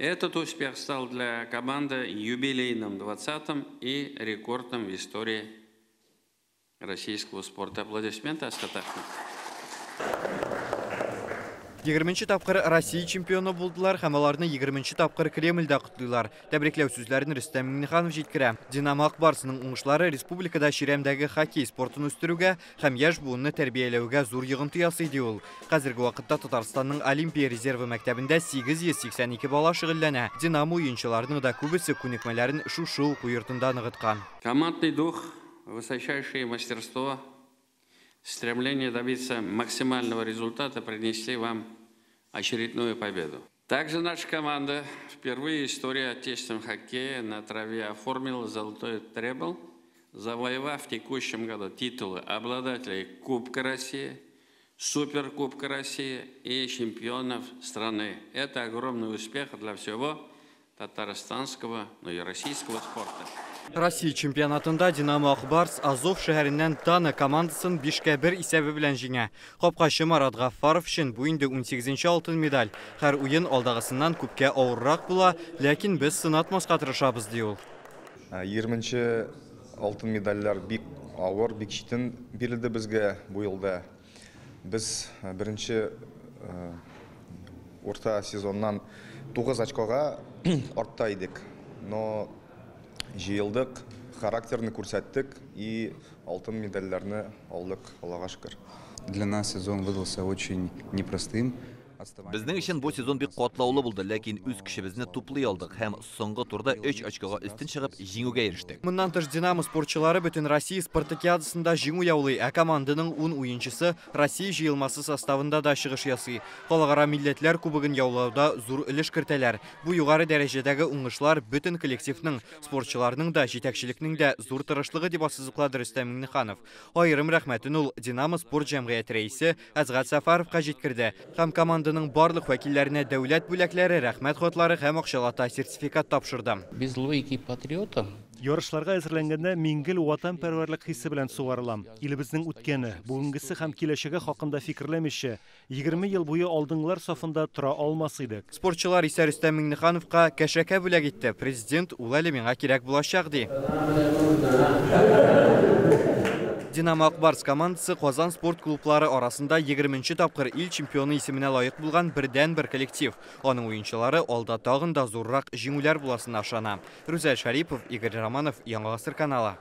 Этот успех стал для команды юбилейным 20-м и рекордным в истории российского спорта. Аплодисменты, Асхат Ахметович. 20 тапкыр Россия чемпионы булдылар һәм аларны 20 тапкыр Кремльдә котлыйлар. Тәбрикләү сүзләрен Рөстәм Миңнеханов җиткерә. Динамо Ак Барсының уңышлары республикада чирәмдәге хоккей спортын үстерүгә һәм яшь буынны тәрбияләүгә зур йогынты ясый, ди ул. Хәзерге вакытта Татарстанның Олимпия резервы мәктәбендә 882 бала шөгыльләнә. Динамо уенчыларының да күбесе күнекмәләрен шушы уку йортында ныгыткан. Командный дух, высочайшее мастерство, стремление добиться максимального результата принесли вам очередную победу. Также наша команда впервые в истории отечественного хоккея на траве оформила золотой требл, завоевав в текущем году титулы обладателей Кубка России, Суперкубка России и чемпионов страны. Это огромный успех для всего татарстанского, но и российского спорта. Россия чемпионатында Динамо Ак Барс Азов шәһәреннән Тана командасын 5-1 исәбе белән җиңә. Капкачы Марат Гаффаров өчен бу инде 18нче алтын медаль. Һәр уен алдагысыннан күпкә авыррак була, ләкин без сынатмаска тырышабыз, ди ул. 20нче алтын медальләр бик авыр, бик читен бирелде безгә бу елда. Без беренче урта сезоннан 9 очкога артта идек. Но җыелдык, характерны күрсәттек и алтын медальләрне алдык, Аллага шөкер. Для нас сезон выдался очень непростым. Безнең өчен бу сезон бик катлаулы булды, ләкин үз көчебезне туплый алдык һәм соңгы турда 3 очкога өстен чыгып җиңүгә ирештек. Моннан тыш Динамо спортчылары бөтен Россия спартакиадасында җиңү яулый, ә команданың 10 уенчысы Россия җыелмасы составында да чыгыш ясый. Халыкара милләтләр кубогын яулауда зур өлеш кертәләр. Бу югары дәрәҗәдәге уңышлар бөтен коллективның, спортчыларның да, җитәкчелекнең дә зур тырышлыгы, дип ассызыклады Рөстәм Миңнеханов. Аерым рәхмәтен ул Динамо спорт җәмгыяте рәисе Әсгать Сәфәровка җиткерде һәм команданың барлык вәкилләренә дәүләт бүләкләре, рәхмәт хатлары һәм акчалата сертификат тапшырды. Без логики патриота. Ярышларга әзерләнгәндә мин гел ватанпәрвәрлек хисе белән сугарылам. Илебезнең үткәне, бүгенгесе һәм киләчәге хакында фикерләмичә, 20 ел буе алдынгылар сафында тора алмас идек. Спортчылар исә Рөстәм Миңнехановка кәшәкә бүләк итте. Президент ул әле миңа кирәк булачак, ди. Динамо Ак Барс командасы Казан спорт клублары арасында 20нче тапкыр ил чемпионы исеменә лаек булган бердәнбер коллектив. Аның уенчылары алда тагын да зуррак җиңүләр буласына ышана. Рүзәл Шарипов, Игорь Романов, Яңа Гасыр каналы.